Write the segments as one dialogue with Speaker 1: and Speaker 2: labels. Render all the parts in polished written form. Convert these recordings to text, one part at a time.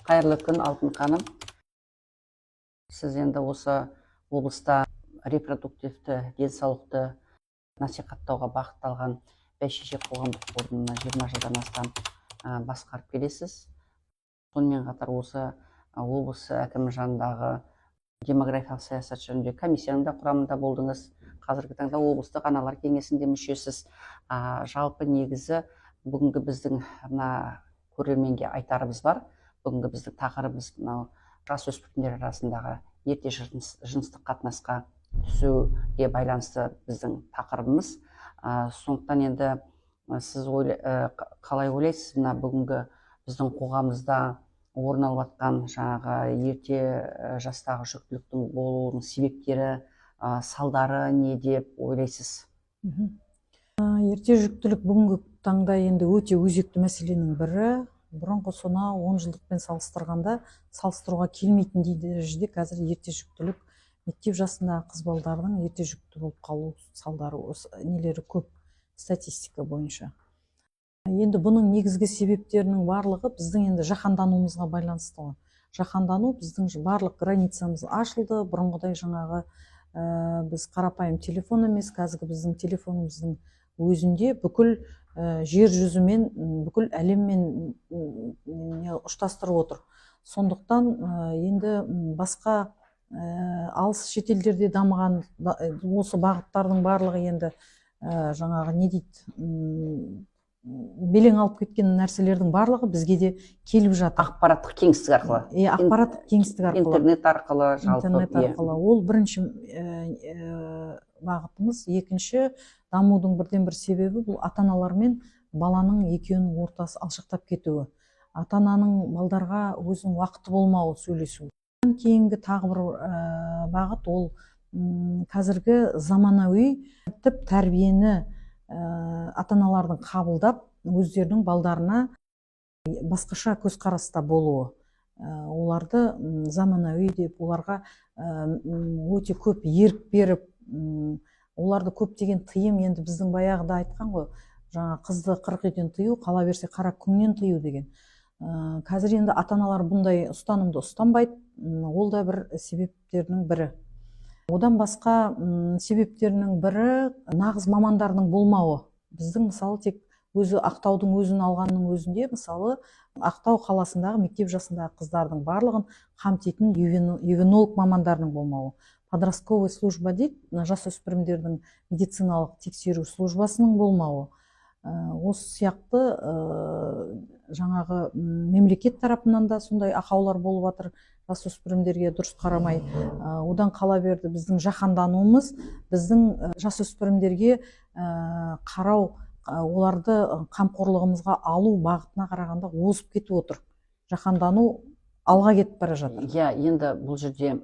Speaker 1: Қайырлы күн, Алтын ханым! Сіз енді осы облыста репродуктивті денсаулықты насихаттауға бағытталған «Бәйшешек» қоғамдық қорын 20 жылдан астам басқарып келесіз. Сонымен қатар осы облыс әкімі жанындағы демографиялық саясат жөніндегі комиссияның да құрамында болдыңыз. Қазіргі таңда облыстық аналар кеңесінде мүшесіз. Жалпы, негізі, бүгінгі біздің мына көрерменге айтарымыз бар. Бүгінгі біздің тақырыбымыз мынау жасөспірімдер арасындағы ерте жыныстық қатынасқа түсуге байланысты біздің тақырыбымыз. Сондықтан енді сіз қалай ойлайсыз, мына бүгінгі біздің қоғамымызда орын алып жатқан жаңағы ерте жастағы жүктіліктің болуының себептері, салдары не деп ойлайсыз?
Speaker 2: Ерте жүктілік бүгінгі таңда енді өте өзекті мәселенің бірі. Бұрынғы сонау 10 жылдықпен салыстырғанда, салыстыруға келмейтіндей дәрежеде қазір ерте жүктілік, мектеп жасындағы қыз балдардың ерте жүкті болып қалу салдары, осы нелері көп статистика бойынша. Енді бұның негізгі себептерінің барлығы біздің енді жаһандануымызға байланысты ғой. Жаһандану, біздің барлық границамыз ашылды. Бұрынғыдай жаңағы біз қарапайым телефон емес, қазіргі біздің телефонымыздың өзінде бүкіл жер жүзімен, бүкіл әлеммен ұштастырып отыр. Сондықтан енді басқа алыс шетелдерде дамыған осы бағыттардың барлығы енді жаңағы не дейді, белең алып кеткен нәрселердің барлығы бізге де келіп жатыр.
Speaker 1: Ақпараттық кеңістік арқылы.
Speaker 2: Иә, ақпараттық кеңістік арқылы.
Speaker 1: Интернет арқылы жалпы.
Speaker 2: Интернет арқылы. Ол бірінші бағытымыз. Екінші дамудың бірден бір себебі бұл ата аналар мен баланың екеуінің ортасы алшақтап кетуі, ата ананың балдарға өзінің уақыты болмауы сөйлесу. Кейінгі тағы бір бағыт ол қазіргі заманауи тип тәрбиені ата аналардың қабылдап, өздерінің балдарына басқаша көзқараста болуы. Оларды заманауи деп, оларға өте көп ерік беріп, оларды көптеген тыйым. Енді біздің баяғыда айтқан ғой жаңа: қызды 40 үйден тыю, қала берсе қара күңнен тыю деген. Қазір енді ата аналар бұндай ұстанымды ұстанбайды. Ол да бір себептерінің бірі. Одан басқа себептерінің бірі нағыз мамандардың болмауы. Біздің, мысалы, тек өзі Ақтаудың өзін алғанның өзінде, мысалы, Ақтау қаласындағы мектеп жасындағы қыздардың барлығын қамтитын ювенолог мамандарының болмауы, подростковый служба дейді, мына жасөспірімдердің медициналық тексеру службасының болмауы. Осы сияқты жаңағы мемлекет тарапынан да сондай ақаулар болып жатыр, жасөспірімдерге дұрыс қарамай. Одан қала берді біздің жаһандануымыз, біздің жасөспірімдерге қарау, оларды қамқорлығымызға алу бағытына қарағанда озып кетіп отыр. Жаһандану алға кетіп бара жатыр.
Speaker 1: Иә, енді бұл жерде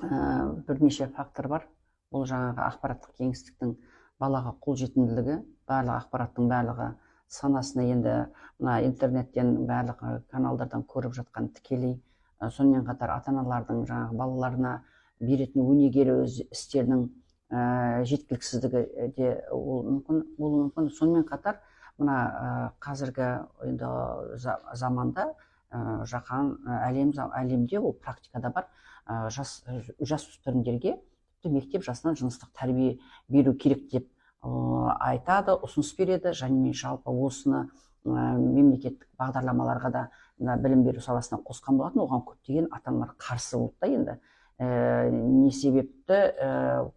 Speaker 1: бірнеше фактор бар. Ол жаңағы ақпараттық кеңістіктің балаға қолжетімділігі, барлық ақпараттың барлығы санасына енді мына интернеттен, барлық каналдардан көріп жатқан тікелей. Сонымен қатар ата аналардың жаңағы балаларына беретін өнегелі өз істерінің жеткіліксіздігі де ол мүмкін болуы мүмкін. Сонымен қатар мына қазіргі енді заманда жаһан әлем әлемде ол практикада бар, жасөспірімдерге тіпті мектеп жасынан жыныстық тәрбие беру керек деп айтады, ұсыныс береді. Және жалпы осыны мемлекеттік бағдарламаларға да, мына білім беру саласына қосқан болатын. Оған көптеген ата аналар қарсы болды да. Енді не себепті?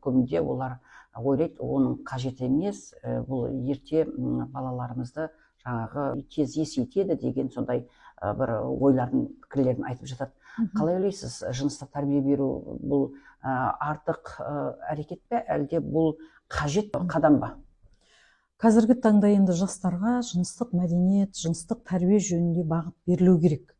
Speaker 1: Көбінде олар ойлайды, оның қажет емес, бұл ерте балаларымызды жаңағы тез есейтеді деген сондай бір ойларын, пікірлерін айтып жатады. Қалай ойлайсыз, жыныстық тәрбие беру бұл артық әрекет пе, әлде бұл қажет қадам ба?
Speaker 2: Қазіргі таңда енді жастарға жыныстық мәдениет, жыныстық тәрбие жөнінде бағыт берілу керек.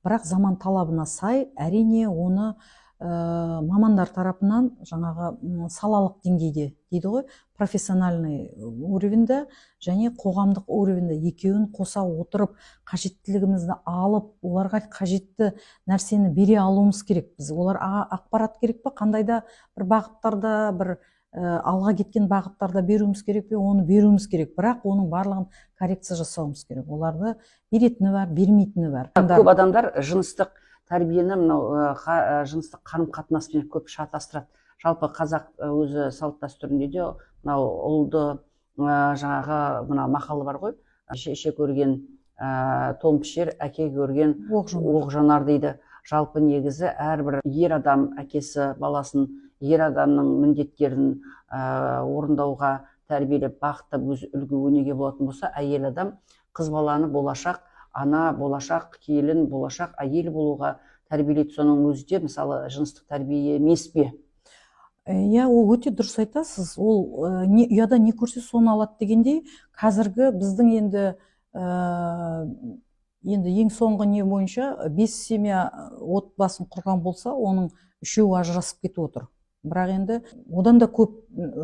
Speaker 2: Бірақ заман талабына сай, әрине, оны мамандар тарапынан жаңағы салалық деңгейде дейді ғой, профессиональный уровеньде және қоғамдық уровеньде екеуін қоса отырып, қажеттілігімізді алып, оларға қажетті нәрсені бере алуымыз керек біз. Олар ақпарат керек па, қандай да бір бағыттарда бір Алға кеткен бағыттарда беруіміз керек пе, оны беруіміз керек, бірақ оның барлығын коррекция жасауымыз керек. Оларды беретіні бар, бермейтіні бар.
Speaker 1: Көп адамдар жыныстық тәрбиені мынау жыныстық қарым қатынаспен көп шатастырады. Жалпы қазақ өзі салт дәстүрінде де мынау ұлды жаңағы мына мақалы бар ғой, шеше көрген тон пішер, әке көрген оқ жонар дейді. Жалпы негізі әрбір ер адам әкесі баласын ер адамның міндеттерін орындауға тәрбиелеп, бағыттап, өзі үлгі өнеге болатын болса, әйел адам қыз баланы болашақ ана, болашақ келін, болашақ әйел болуға тәрбиелейді. Соның өзі де мысалы жыныстық тәрбие емес пе?
Speaker 2: Иә, ол өте дұрыс айтасыз. Ол не ұяда не көрсе соны алады дегендей, қазіргі біздің енді ең соңғы не бойынша 5 семья отбасын құрған болса, оның 3-еуі ажырасып кетіп отыр. Бірақ енді одан да көп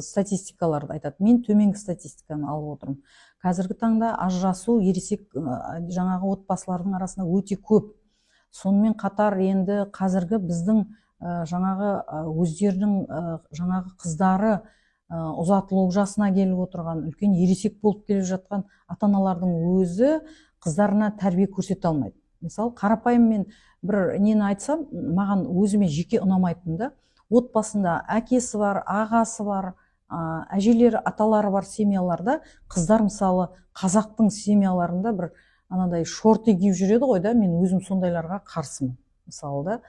Speaker 2: статистикаларды айтады. Мен төменгі статистиканы алып отырмын. Қазіргі таңда ажырасу ересек жаңағы отбасылардың арасында өте көп. Сонымен қатар енді қазіргі біздің жаңағы өздерінің жаңағы қыздары ұзатылу жасына келіп отырған, үлкен ересек болып келе жатқан ата-аналардың өзі қыздарына тәрбие көрсете алмайды. Мысалы, қарапайым мен бір нені айтсам, маған өзіме жеке ұнамайтын да, отбасында әкесі бар, ағасы бар, әжелері, аталары бар семьяларда қыздар, мысалы, қазақтың семьяларында бір анадай шорты киіп жүреді ғой да, мен өзім сондайларға қарсымын. Мысалы да,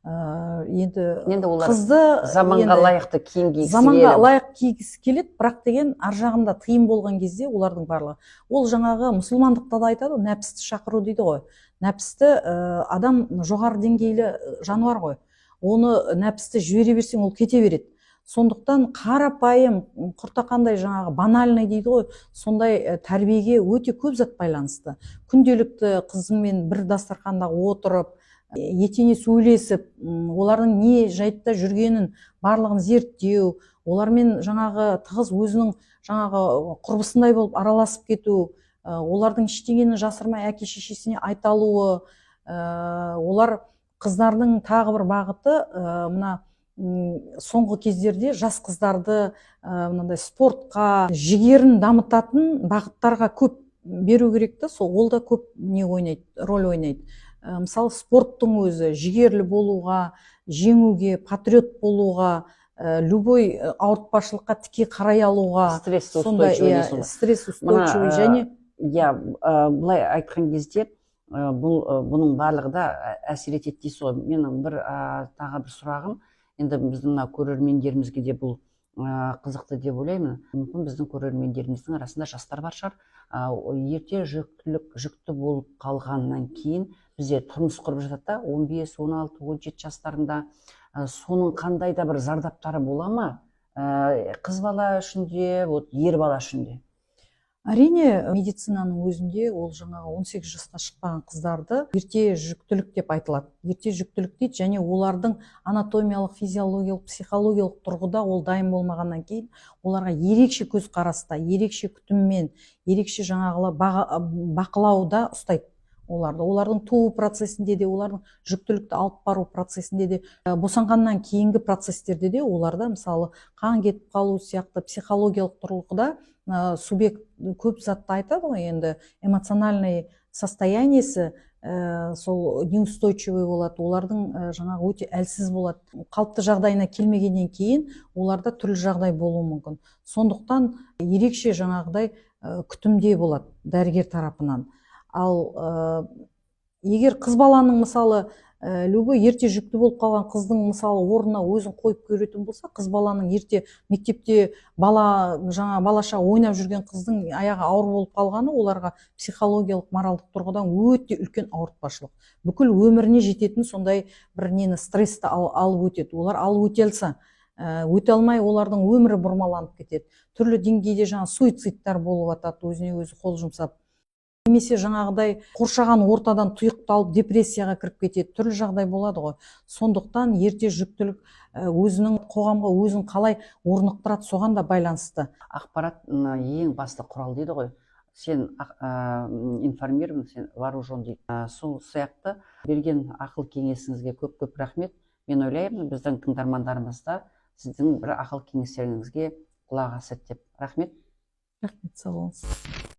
Speaker 2: енді
Speaker 1: олар
Speaker 2: қызды
Speaker 1: заманға лайықты киім кигісі
Speaker 2: заманға лайық кигісі келеді, бірақ деген ар жағында тыйым болған кезде олардың барлығы. Ол жаңағы мұсылмандықта да айтады ғой, нәпсті шақыру дейді ғой. Нәпсті адам жоғары деңгейлі жануар ғой. Оны нәпсті жібере берсең, ол кете береді. Сондықтан қарапайым, құртақандай жаңағы банальный дейді ғой, сондай тәрбиеге өте көп зат байланысты. Күнделікті қызыңмен бір дастарханда отырып, етене сөйлесіп, олардың не жайтта жүргенін барлығын зерттеу, олармен жаңағы тығыз өзінің жаңағы құрбысындай болып араласып кету, олардың ештеңені жасырмай әке шешесіне айта алуы, олар қыздардың тағы бір бағыты, мына соңғы кездерде жас қыздарды мынандай спортқа, жігерін дамытатын бағыттарға көп беру керек та, сол ол да көп не ойнайды, роль ойнайды. Мысалы, спорттың өзі жігерлі болуға, жеңуге, патриот болуға, любой ауыртпашылыққа тіке қарай алуға,
Speaker 1: стрессоустойчивый,
Speaker 2: стрессоустойчивый және
Speaker 1: иә, былай айтқан кезде бұл бұның барлығы да әсер етеді дейсіз ғой. Менің бір тағы бір сұрағым, енді біздің мына көрермендерімізге де бұл қызықты деп ойлаймын. Мүмкін біздің көрермендеріміздің арасында жастар бар шығар. Ерте жүктілік, жүкті болып қалғаннан кейін бізде тұрмыс құрып жатады да, 15, 16, 17 жастарында, соның қандай да бір зардаптары бола ма? Қыз бала үшін де, вот ер бала үшін де?
Speaker 2: Әрине, медицинаның өзінде ол жаңағы 18 жасқа шықпаған қыздарды ерте жүктілік деп айтылады. Ерте жүктілік дейді, және олардың анатомиялық, физиологиялық, психологиялық тұрғыда ол дайын болмағаннан кейін оларға ерекше көзқараста, ерекше күтіммен, ерекше жаңағылы бақылауда ұстайды оларды. Олардың туу процесінде де, олардың жүктілікті алып бару процесінде де, босанғаннан кейінгі процестерде де оларда, мысалы, қан кетіп қалу сияқты психологиялық тұрғыда субъект көп затты айтады ғой, енді эмоциональный состояниесі сол неустойчивый болады, олардың жаңағы өте әлсіз болады. Қалыпты жағдайына келмегеннен кейін оларда түрлі жағдай болуы мүмкін. Сондықтан ерекше жаңағыдай күтімде болады дәрігер тарапынан. Ал егер қыз баланың, мысалы, любой ерте жүкті болып қалған қыздың, мысалы, орнына өзін қойып көретін болса, қыз баланың ерте мектепте бала жаңа балаша ойнап жүрген қыздың аяғы ауыр болып қалғаны оларға психологиялық, моралдық тұрғыдан өте үлкен ауыртпашылық. Бүкіл өміріне жететін сондай бір нені, стрессті алып өтеді. Олар алып өте алса, өте алмай олардың өмірі бұрмаланып кетеді. Түрлі деңгейде жаңа суицидтар болып жатады, өзіне өзі қол жұмсап. Немесе жаңағыдай қоршаған ортадан тұйықталып депрессияға кіріп кетеді, түрлі жағдай болады ғой. Сондықтан ерте жүктілік өзінің қоғамға өзін қалай орнықтырады, соған да байланысты.
Speaker 1: Ақпарат ең басты құрал дейді ғой. Сен информирован, сен вооружен дейді. Сол сияқты берген ақыл кеңесіңізге көп-көп рахмет. Мен ойлаймын, біздің тыңдармандарымыз да Сіздің бір ақыл кеңестеріңізге құлақ асады деп. Рахмет.
Speaker 2: Рахмет, сау болыңыз.